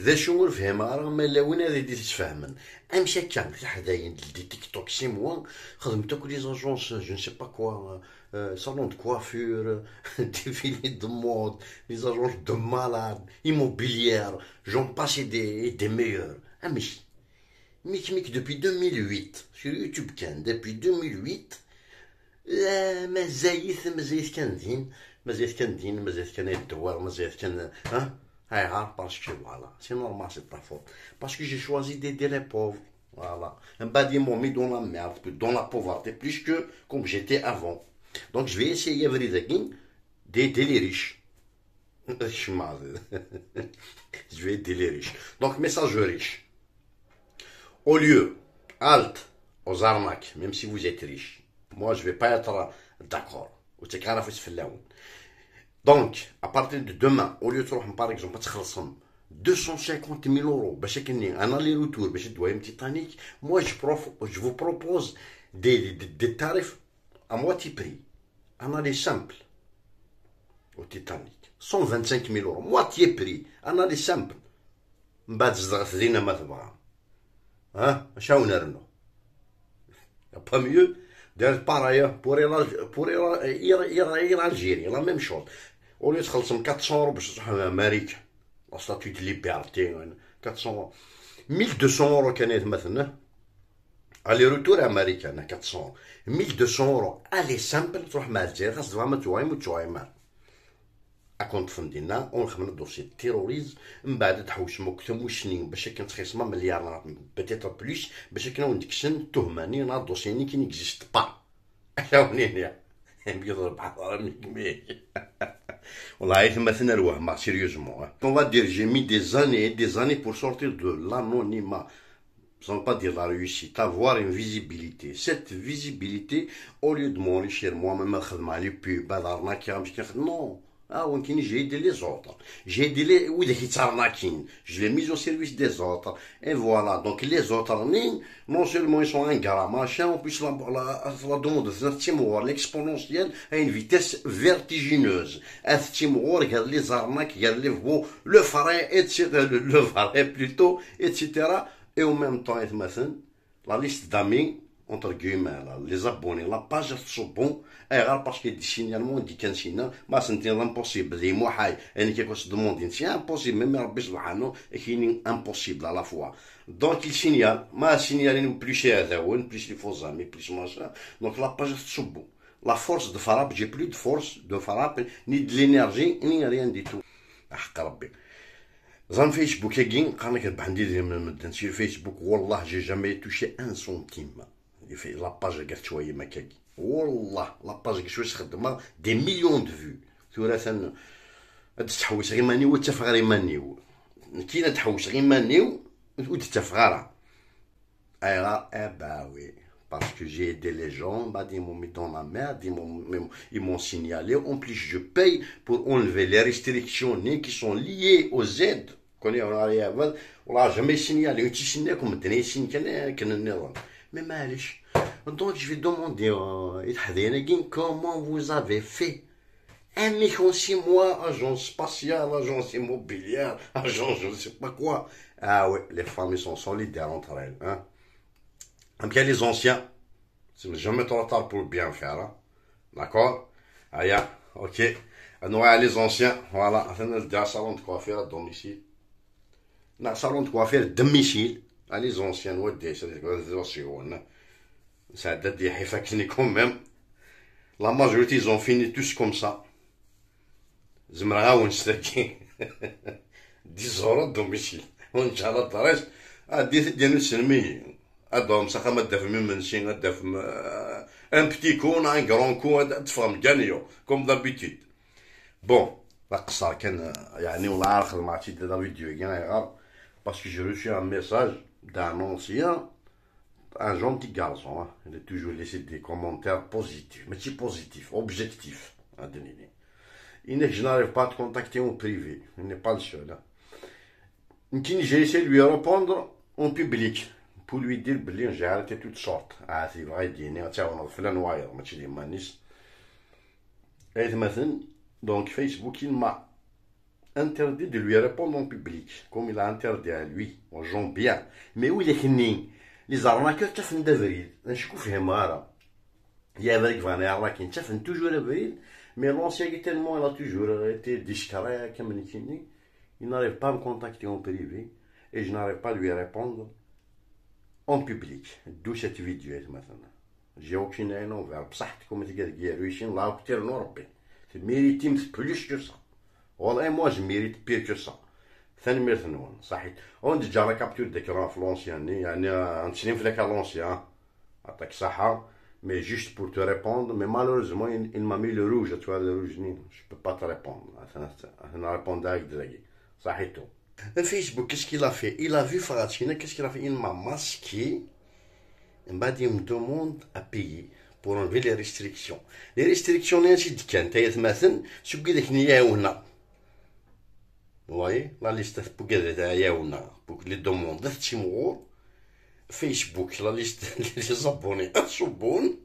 ذا شو نفهم راه ما لا وين هذه تتفهمن امشي كان في حدايا des TikTok 6 mois خدمت كل les agences, je sais pas quoi, salon de coiffure, défilé de mode, les agences de malades, immobilières, j'en passe des meilleurs. امشي ميك ميك depuis 2008 sur YouTube كان depuis 2008 لا مازايث مازايث كان دين مازايث كان دين مازايث كان يدور مازايث كان ها هاي غار parce que voilà, c'est normal, c'est ta faute parce que j'ai choisi d'aider les pauvres, voilà. من بعد ils m'ont mis dans la merde, dans la pauvreté, plus que comme j'étais avant. Donc je vais essayer d'aider les riches. Je vais aider les riches. Donc message aux riches: au lieu, halte aux arnaques, même si vous êtes riche. Moi, je vais pas être d'accord. Donc, à partir de demain, au lieu de تروح par exemple تخلصهم 250 000 euros باش كني un aller-retour باش تدوي Titanic, moi je vous propose des tarifs à moitié prix. Un aller simple au Titanic. 125 000 euros, moitié prix. Un aller simple. من بعد زدغت دينا ما تبغى ها شاو نرنو pas mieux دارت pareil pour Air Algérie, la même chose. Au lieu تخلصهم 400 euros باش تروح امريكا la Statue de Liberté, 400 1200 euros كانت مثلا aller-retour امريكا 400 1200 euros aller simple تروح مع الجزائر خاص ما توايم وتوايم اكونت فندينا ونخدم dossier terrorisme من بعد تحوس مكتم وشنين باش كان تخيص مليار peut-être plus باش كنا وندكسن تهماني نا dossier qui n'existe pas. عاونيني بيضرب والله مثلا الوهم sérieusement, on va dire, j'ai mis des années et des années pour sortir de l'anonymat, ça ne veut pas dire la réussite, avoir une visibilité. Cette visibilité, au lieu de m'enrichir moi-même, les pubs, l'arnaque, non. Ah, j'ai aidé les autres. J'ai aidé les, oui, je l'ai mis au service des autres. Et voilà. Donc, les autres, non seulement ils sont ingrats, machin, en plus, la demande, l'exponentielle à une vitesse vertigineuse. Les arnaques, il y a les faux, le vrai, etc., le vrai plutôt, etc. Et en même temps, la liste d'amis, entre guillemets, les abonnés, la page bon, parce que des signalements, des كان ما c'est impossible, les موحاي يعني كي se demande, c'est impossible, même ربي سبحانه كاين impossible à la fois. Donc il signale, ما signalé plus هذا plus les faux amis, plus machin. Donc la page تصبو. La force de frappe, j'ai plus de force de frappe, ni de l'énergie, ni rien du tout. حق ربي زعما فيسبوك كاين قال لك عندي من sur Facebook والله j'ai jamais touché un centime في la page قالت شويه ما كاين والله la page شويه خدمه des millions de vues ثورة تحوس غير مانيو وتفغ غير مانيو كي تحوس غير مانيو وتتفغ ايوا eh ben oui, parce que j'ai aidé les gens, bah, ils m'ont mis dans la merde, ils m'ont signalé. En plus, je paye pour enlever les restrictions qui sont liées aux aides. On l'a jamais signalé. Tu signales comme mais معليش. Donc je vais demander comment vous avez fait un mec en 6 mois, agence spatiale, agence immobilière, agence je ne sais pas quoi. Ah ouais, les femmes, ils sont solidaires entre elles. Hein. Bien les anciens, c'est jamais trop tard pour bien faire. Hein. D'accord. Ah, ok. Les anciens, voilà. Un salon de coiffure à domicile. Un salon de coiffure domicile. Ah, les anciens, ouais, des anciens. Ça date des quand même. La majorité, ils ont fini tous comme ça. زمرا ونشتكي 10 euros domicile ونجعل الطريق دي ديال نسلمي ادهم سخا ما داف من شي داف un petit coup, un grand coup, تفهم gagnant comme d'habitude. Bon, القصر كان يعني والله عارف ما عرفتي la vidéo كان غير parce que j'ai reçu un message d'un ancien, un gentil garçon, hein. Il a toujours laissé des commentaires positifs, mais c'est positif, objectif, hein, il je n'arrive pas à te contacter en privé. Il n'est pas le seul. Hein. J'ai essayé de lui répondre en public pour lui dire que j'ai arrêté toutes sortes. Ah, c'est vrai, فلان واير ماشي دي مانيس. Et مثلا donc Facebook, il m'a interdit de lui répondre en public, comme il a interdit à lui, aux gens bien. Mais où il est, les arnaqueurs تفن d'avril نشكو فيهم راه يا بالك فانا arnaquer تفن toujours avril. Mais l'ancien, tellement il a toujours été discret comme il n'arrive pas à me contacter en privé et je n'arrive pas à lui répondre en public, d'où cette vidéo. مثلا j'ai aucune haine envers بصحتكم تقال الله كثير ربي méritez plus que ça. والله moi, je mérite pire que ça. ثاني نون صحيت on déjà la capture d'écran في l'ancien يعني نتسلم في ذاك l'ancien عطاك صحة, mais juste pour te répondre, mais malheureusement, il m'a mis le rouge, tu vois, le rouge, je peux pas te répondre. انا répondre هكذا صحيتو. Facebook, qu'est-ce qu'il a fait? Il a vu Farachina, qu'est-ce qu'il a fait? Il m'a masqué. بعد il me demande à payer pour enlever les restrictions. Les restrictions, c'est كان مثلا شو قال لك هنا. Voyez, la liste pour pour les demandes Facebook, la liste les abonnés bon.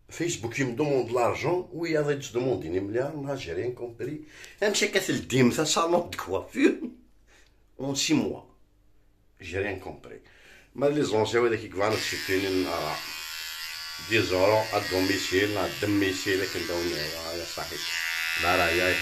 Facebook, il me demande l'argent, oui, il a demandé milliards, j'ai rien compris. امشي كتلديم salon de coiffure en 6 mois. J'ai rien compris. Mais les anciens, هذاك يقفانا تشكيني 10 euros à domicile, à domicile, كندوني يا صاحبي. لا لا يا.